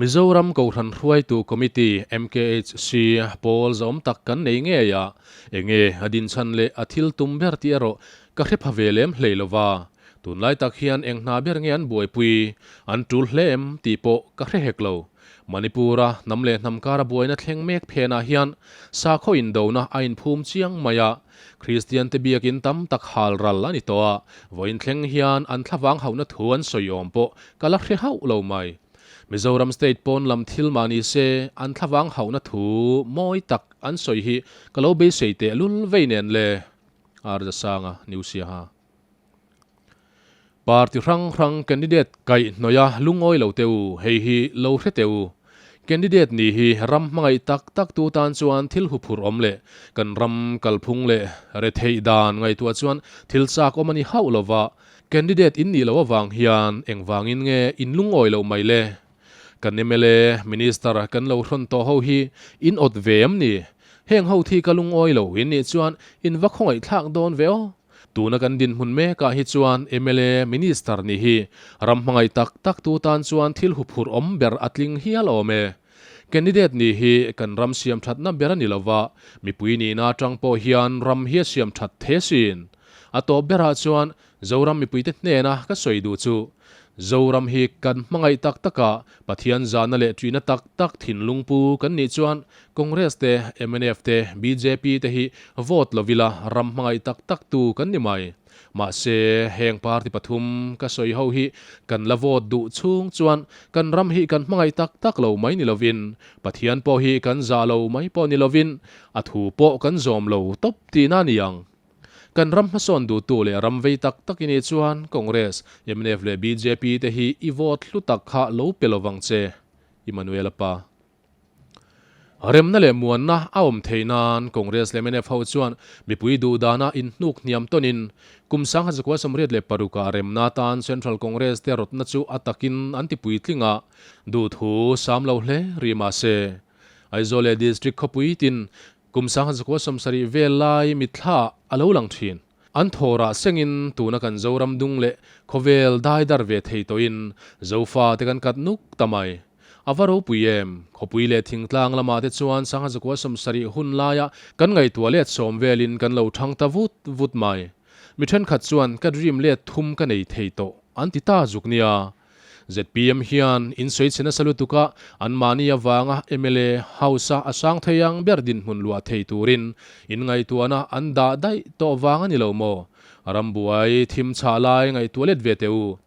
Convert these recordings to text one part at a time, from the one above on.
Mizoram Kohhran Hruaitu Committee, MKHC, pawl zawm tak kan nei ngei a, enge a dinchhan leh a thil tum ber tih erawh ka hre pha ve lem hlei lo va. Tunlai tak hian eng hna ber nge an buaipui, an tul hle em tih pawh ka hre hek lo. Manipur-a hnam leh hnam kara buaina thleng mek phenah hian sakhaw indona a inphum chiang mai a, Kristiante biakin tam tak hal ral a ni tawh a, vawiin thleng hian an thlavang hauhna thu an sawi awm pawh ka la hre hauh lo mai. Mizoram state pawn lam thil mah ni se an thlavang hauhna thu mawi tak an sawi hi ka lo beisei teh lul vei nen le. Arzasanga, New Siaha. Party hrang hrang candidate kaih hnawih a lungawi lo teh u, hei hi lo hre teh u. Candidate nih hi ram hmangaih tak tak tu tan chuan thil huphurh awm leh kan ram kalphung leh retheih dan ngaihtuah chuan thil chak awm a ni hauh lo va, candidate in nih loh avang hian engvangin nge in lungawi loh mai le? Kan mla, Minister kan lo hrawn tawh ho hi in awt ve em ni? Heng ho thi ka lungawi lo in nih chuan in va khawngaih thlak dawn ve aw. Tuna kan dinhmun mekah hi chuan mla Minister nih hi ram hmangaih tak tak tu tan chuan thil huphurh awm ber a tling hial awm e. Candidate nih hi kan ram siam thatna ber a ni lova, mipui nihna atang pawh hian ram hi a siam that the sin. A tawp berah chuan Zoram mipuite hnena ka sawi duh chu Zoram hi kan hmangaih tak taka Pathian zahna leh ṭihna tak tak thinlung pu kan nih chuan Congress te, mnf te, bjp te hi vote lo ila ram hmangaih tak tak tu kan ni mai. Mahse, heng party pathum ka sawi ho hi kan la vote duh chhung chuan kan ram hi kan hmangaih tak tak lo mai ni lovin, Pathian pawh hi kan zah lo mai pawh ni lovin a thu pawh kan zawm lo tawp tihna a ni ang. Kan ram hmasawn duhtu leh ram vei tak tak i nih chuan Congress, mnf leh bjp te hi i vote hlu tak kha lo pe lovang che, Immanuel-a pa. Remna leh muanna a awm theih nan Congress leh mnf ho chuan mipui duhdana inhnuk hniam tawnin kum 1986 ah remna atan Central Congress te rawtna chu a takin an ti puitling a, duhthu sam lo hle rih mahse Aizawl leh District khawpui tin Kum 1970 vel lai mitthla a lo lang thin. An thawrah sengin tuna kan Zoram dung leh khawvel dai dar ve thei tawhin Zofa te kan kat nuk ta mai. A va ropui em? Khawpui leh thingtlang lamah te chuan 1970 hun laia kan ngaihtuah let sawm velin kan lo thang ta vut vut mai. Mi thenkhat chuan ka dream let thum ka nei thei tawh an ti ta zuk nia. Zpm hian in sawi chhe nasa lutuk a, anmahni avanga mla House-a a sang thei ang ber dinhmun luah thei turin in ngaihtuahna an dah daih tawh vang a ni lo maw? Rambuai thim chhah lai ngaihtuah let ve teh u.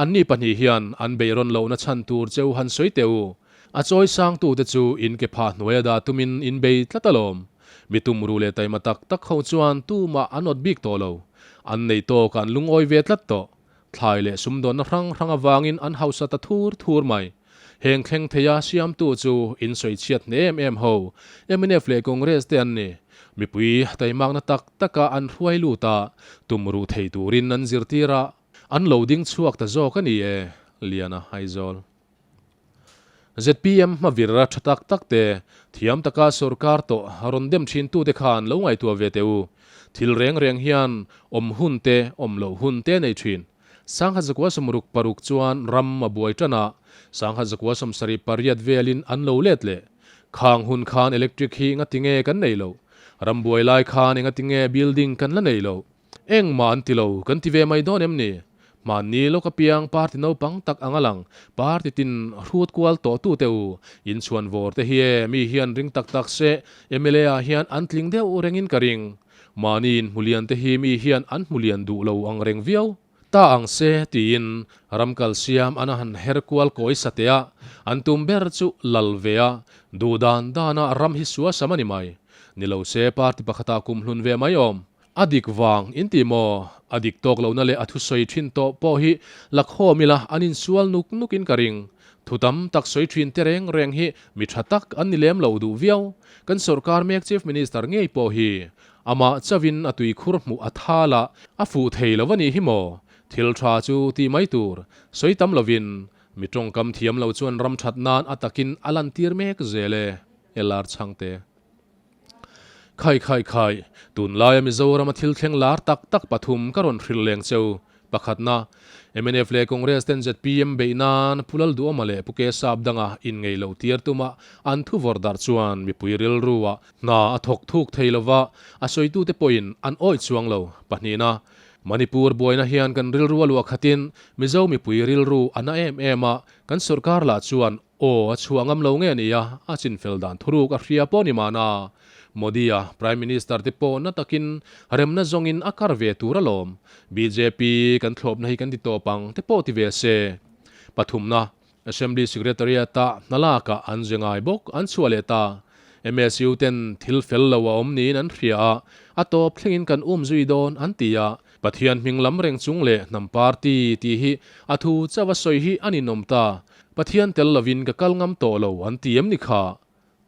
Anni pahnih hian an beihrawn lohna chhan tur cheu han sawi teh u. A chawi sangtute chu in ke phah hnuaia dah tumin in bei tlat alawm. Mi tumru leh taima tak tak ho chuan tumah an awt bik tawh lo. An nei tawk an lungawi ve tlat tawh. Thlai leh sumdawnna hrang hrang avangin an hausa ta thur thur mai. Heng thleng theia siamtu chu in sawi chhiat hne em em ho. Mnf leh Congress te an ni. Mipui taimakna tak taka an hruai lut a, tumruh thei turin an zirtir a, an lo ding chhuak ta zawk a ni e, Liana Aizawl. Zpm hmavir a tha tak tak te, thiam taka sorkar tawh rawn dem thin tute khan lo ngaihtuah ve teh u. Thil reng reng hian awm hun te, awm loh hun te nei thin. 1966 chuan ram a buai tan a, 1978 velin an lo let leh. Khang hun khan electric hi ngatinge kan nei loh? Ram buai lai khan engatinge building kan la nei loh? Engmah an ti lo, kan ti ve mai dawn em ni? Hmanni lawk apiang party naupang tak ang a lang, party tin hrut kual tawh tu te u, in chhuan vawr te hi e, mi hian ring tak tak se, mla ah hian an tling deuh rengin ka ring. Mahni in hmulian te hi mi hian an hmulian duh lo ang reng viau. Ta ang se, tiin ram kal siam an a han her kual kawi sateh a, an tum ber chu lal ve a, duh dan dana ram hi sua sam a ni mai. Ni lo se party pakhatah kum hlun ve mai awm. A dik vang in ti maw? A dik tawk lohna leh a thusawi thin tawh pawh hi la khawm ila an insual nuk nuk in ka ring. Thu tam tak sawi thin te reng reng hi mi tha tak an ni lem lo duh viau. Kan sawrkar mek Chief Minister ngei pawh hi amah chauhin a tuikhur hmuh a thal a, a fuh thei lo a nih hi maw? Thil tha chu tih mai tur sawi tam lovin mi tawngkam thiam lo chuan ram that nan a takin a lantir mek zel e. LR Chhangte. Khai khai khai, tunlaia Mizorama thil thleng lar tak tak pathum ka rawn hrilh leng cheu. Pakhatna, mnf leh Congress ten zpm beih nan Pu Lalduhawma leh Pu Kesap danga inngeih loh tir tuma an thu vawrh darh chuan mipui rilruah hna a thawk thuk thei lova, a sawitute pawhin an awih chuang lo. Pahnihna, Manipur buaina hian kan rilru a luah khatin Mizo mipui rilru a na em em a, kan sorkar lah chuan Aw, a chhuah ngam lo nge nia, a chinfel dan thuruk a hria pawh ni mahna. Modi-a Prime Minister te pawh na takin remna zawngin a kar ve tur alawm. Bjp kan thlawpna hi kan ti tawp ang te pawh ti ve se. Pathumna, Assembly Secretariat-a hna lakah an ze ngai bawk an chhuah leh ta. MSU ten thil fel lo a awm niin an hria a, a tawp thlengin kan um zui dawn an ti a. Pathian hming lam reng chung leh hnam party tih hi a thu chauh a sawi hi a ninawm ta. Pathian tel lovin ka kal ngam tawh lo an ti em ni kha?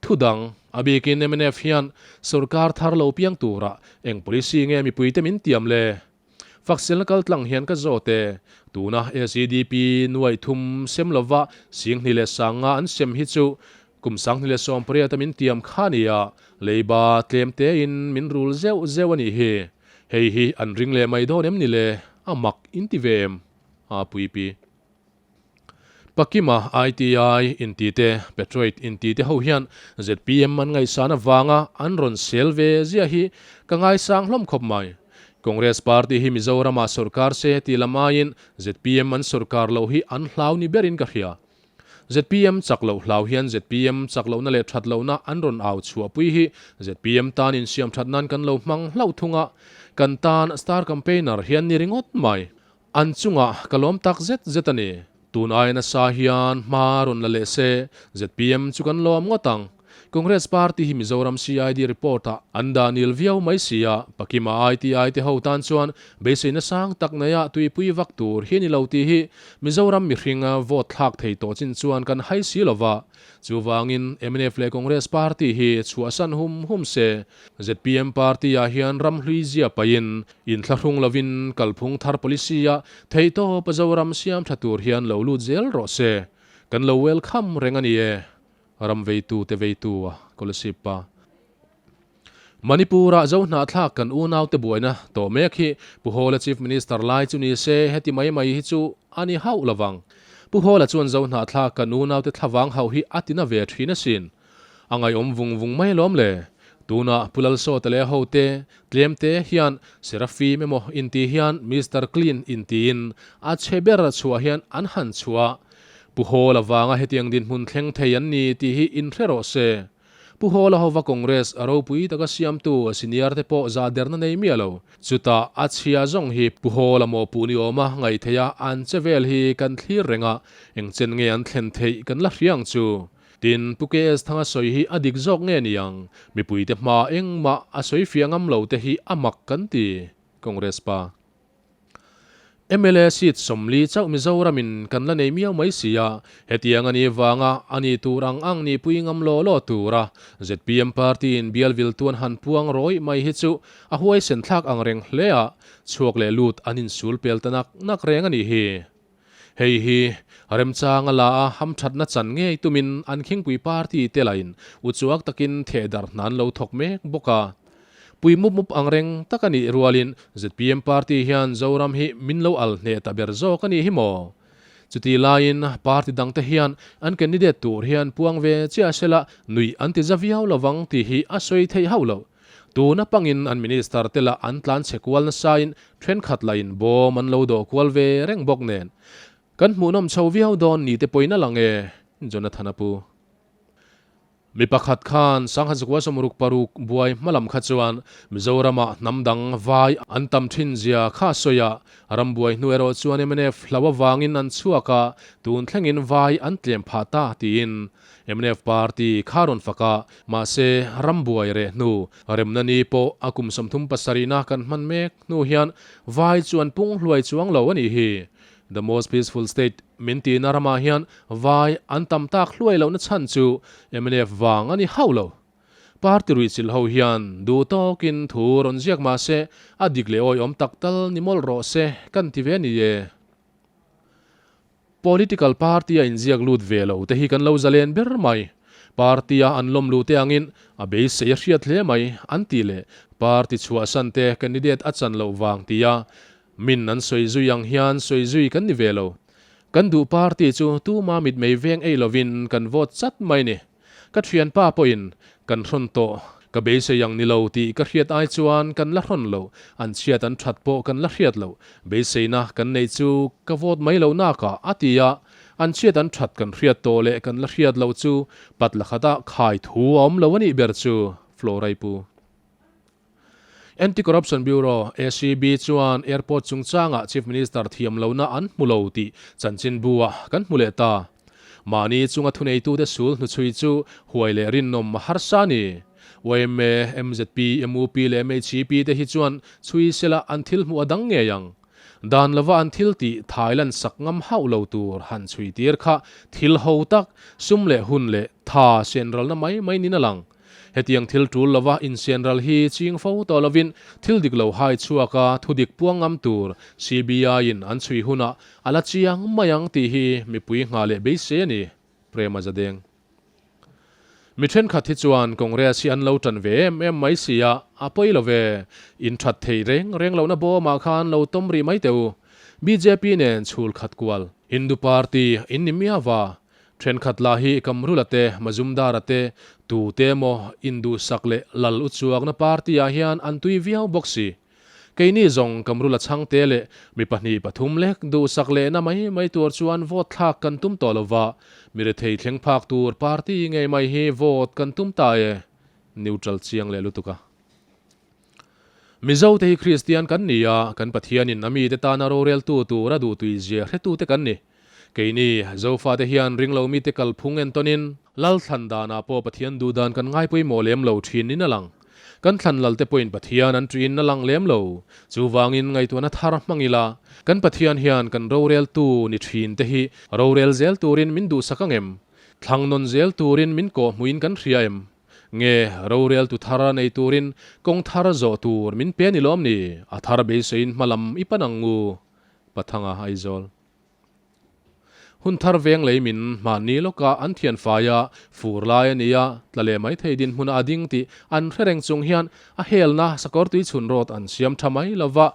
Thu dang, a bikin mnf hian sorkar thar lo piang turah eng policy nge mipuite min tiam le? Fakselna kal tlang hian ka zawt e. Tuna SEDP nuaih thum sem lova Singhni leh Sanga an sem hi chu kum 2018 a min tiam kha nia, leiba tlem tein min rul zeuh zeuh a nih hi. Hei hi an ring leh mai dawn em ni le? A mak inti ve em? A puipi. Pakima ITI inti te, Petroid inti te ho hian zpm an ngaihsan avanga an rawn sel ve ziah hi ka ngaisang hlawm khawp mai. Congress party hi Mizoramah sorkar se tih lam aiin zpm an sorkar loh hi an hlau ni berin ka hria. Zpm chak loh hlau hian zpm chak lohna leh that lohna an rawn au chhuahpui hi zpm tan insiam that nan kan lo hmang hlauh thung a, kan tan star campaigner hian ni ringawt mai. An chungah ka lawm tak zet zet a ni. Tun aia nasa hian hma rawn la leh se, zpm chu kan lawm ngawt ang. Congress party hi Mizoram CID report ah an dah nil viau mai si a, Pakima ITI te ho tan chuan beiseina sang tak neia tuipui vak tur hi a ni lo tih hi Mizoram mihring vote thlak thei tawh chin chuan kan hai si lo va. Chuvangin mnf leh Congress party hi chhuahsan hum hum se, Zpm party-ah hian ram hlui zia paihin inthlahrung lovin kalphung thar policy-a theihtawp a Zoram siam tha tur hian lo lut zel rawh se. Kan lo welcome reng a ni e. Ram veitu te veitu a Kolasib pa. Manipur-ah Zo hnahthlak kan unaute buaina tawh mek hi Pu Hawla Chief Minister lai chu ni se heti mai mai hi chu a ni hauh lovang. Pu Hawla chuan Zo hnahthlak kan unaute thlavang hauh hi a tina ve thin asin. A ngaihawm vung vung mai alawm le. Tunah Pu Lalsawta leh a hote tlem te hian Seraphim emaw inti hian Mister Clean intiin a chhe ber chhuah hian an han chhuah. Pu Hawla vanga hetiang dinhmun thleng thei an ni tih hi inhre rawh se. Pu Hawla hova Congress a ropui taka siamtu senior te pawh zahderna nei miah lo. Chutah a chhia zawng hi Pu Hawla mawhpuh ni awma ngaih theiha an che vel hi kan thlir reng a, engchen nge an thlen theih kan la hria ang chu. Tin, Pu KS Thanga sawi hi a dik zawk nge ni ang? Mipuite hma engmah a sawi fiah ngam lo te hi a mak kan ti, Congress pa. Mla seat 40 chauh Mizoramin kan la nei miau mai si a, hetiang a nih vanga a nih tur ang ang nihpui ngam law law tura zpm party-in bial viltu an han puang rawih mai hi chu a huaisen thlak ang reng hle a, chhuak leh lut an insul pel ta nak nak reng a nih hi. Hei hi remchang a la a, hamthatna chan ngei tumin an khingpui party te lain uchuak takin thehdarh hna an lo thawk mek bawk a. Pui mup mup ang reng tak a nih rualin zpm party hian Zoram hi min lo al hneh ta ber zawk a nih hi maw? Chutih laiin party dangte hian an candidate tur hian puang ve chiah sela nuih an ti za viau lovang tih hi a sawi theih hauh loh. Tun apangin an minister te lah an tlan chhe kual nasain thenkhat lahin bawm an lo dawh kual ve reng bawk nen. Kan hmuhnawm chho viau dawn ni te pawhin a lang e, Jonathan a pu. Mi pakhat khan Sangha Zakua 66 buai hmalam kha chuan Mizoramah hnam dang vai an tam thin zia kha a sawi a, ram buai hnu erawh chuan mnf hlau avangin an chhuak a, tun thlengin vai an tlem phah ta tiin Mnf party kha rawn fak a, mahse ram buai reh hnu, remna ni pawh a kum 37 na kan hman mek hnu hian vai chu an pung hluai chuang lo a nih hi. The most peaceful state min tihna ramah hian vai an tam tak hluai lohna chhan chu mnf vang a ni hauh lo. Party ruihchilh ho hian duh tawkin thu rawn ziak mahse a dik leh awihawm tak tal ni mawlh rawh se kan ti ve a ni e. Political party a inziak lut ve lo te hi kan lo zalen ber mai. Party a an lawm luh te angin a beisei a hriat hle mai an tih leh party chhuahsan te candidate a chan loh vang tia Min an sawi zui ang hian sawi zui kan ni ve lo. Kan duh party chu tuma mitmei veng ei lovin kan vote chat mai ni. Ka thianpa pawhin kan hrawn tawh, ka beisei ang ni lo tih ka hriat ai chuan kan la hrawn lo, an chhiat an that pawh kan la hriat lo, beiseina kan neih chu ka vote mai lo nakah a ti a, an chhiat an that kan hriat tawh leh kan la hriat loh chu pat la khatah khai thu a awm lo a nih ber chu, Florai pu. Anti-Corruption Bureau, ACB, chuan airport chungchangah Chief Minister thiam lohna an hmu lo tih chanchinbu-ah kan hmu leh ta. Mahni chunga thuneitute sul hnuchhui chu huai leh rinawm a harsa a ni. Yma, mzp, mup leh mhip te hi chuan chhui sela an thil hmuh a dang ngei ang. Dan lova an thil tih Thailand sak ngam hauh lo tur han chhui tir kha thil ho tak, sum leh hun leh tha senralna mai mai niin a lang. Hetiang thil tul lova insenral hi ching fo tawh lovin thil dik lo hai chhuak a thu dik puang ngam tur CBI-in an chhui hunah a la chiang mai ang tih hi mipui nghah leh beisei a ni, Prema Zadeng. Mi thenkhat hi chuan Congress hi an lo tan ve em em mai si a, a pawi lo ve. In that thei reng reng lohna bawmah khan lo tawm rih mai teh u. Bjp nen chhul khat kual. Hindu party in ni miau a, Thenkhat lah hi Kamrula te, Mazumdara te, tu te emaw induhsak leh lal u chuakna party ah hian an tui viau bawk si. Keini zawng Kamrula chhangte leh mi pahnih pathum lek duhsak lehna mai mai tur chuan vote thlak kan tum tawh lova, mi rethei thleng phak tur party ngei mai hi vote kan tum ta e. Neutral chiang leh lutuk a. Mizo te hi Kristian kan ni a, kan Pathianin a mite tana roreltu tur a duhtuizia hretute kan ni. Keini Zofate hian ringlo mite kalphung entawnin Lal thlan danah pawh Pathian duh dan kan ngaipawimawh lem lo thin in a lang. Kan thlan lalte pawhin Pathian an ṭiin a lang lem lo. Chuvangin ngaihtuahna thar hmang ila, kan Pathian hian kan roreltu ni thin te hi rorel zel turin min duhsak ang em? Thlang nawn zel turin min kawhhmuhin kan hria em? Nge roreltu thar nei turin kawng thar zawh tur min pe ni lawm ni? A thar beiseiin hmalam i pan ang ngu? Pathanga Aizawl. Hun thar veng lei min hmanni lawka an thian fai a, fur lai a ni a, tla leh mai thei dinhmun a ding tih an hre reng chung hian a helna sakawr tui chhun rawt an siam tha mai lova,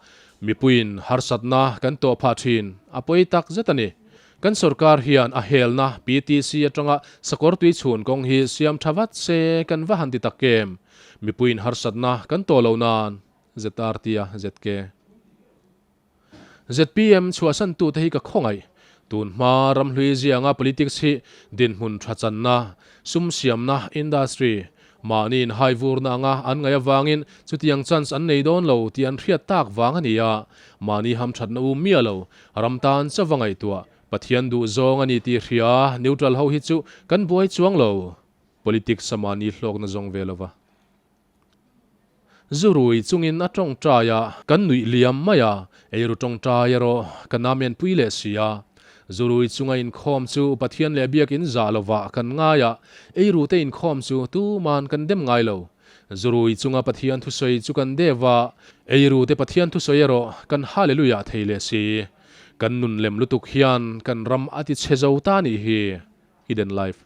mipuiin harsatna kan tawh phah thin a pawi tak zet a ni. Kan sorkar hian a helna PTC atanga sakawr tui chhun kawng hi siam tha vat se kan va han ti tak em? Mipuiin harsatna kan tawh lo nan ZRT a ZK. Zpm chhuahsantute hi ka khawngaih. Tun hma ramhlui zianga politics hi dinhmun tha channa, sum siamna industry, mahni inhai vurna anga an ngaih avangin chutiang chance an nei dawn lo tih an hriat tak vang a ni a, mahni hamthatna um miah lo, ram tan chauva ngaihtuah, Pathian duh zawng a ni tih hria neutral ho hi chu kan buai chuang lo. Politics a mahni hlawkna zawng ve lova. Zu rui chungin a tawngtai a, kan nuih liam mai a, eiru tawngtai erawh ka namen pui leh si a. Zu rui chunga inkhawm chu Pathian leh biakin zah lovah kan ngai a, eiru te inkhawm chu tuman kan dem ngai lo. Zu rui chunga Pathian thusawi chu kan dev a, eiru te Pathian thusawi erawh kan hallelujah thei leh si. Kan nun lem lutuk hian kan ram a ti chhe zo ta nih hi. Hidden Life.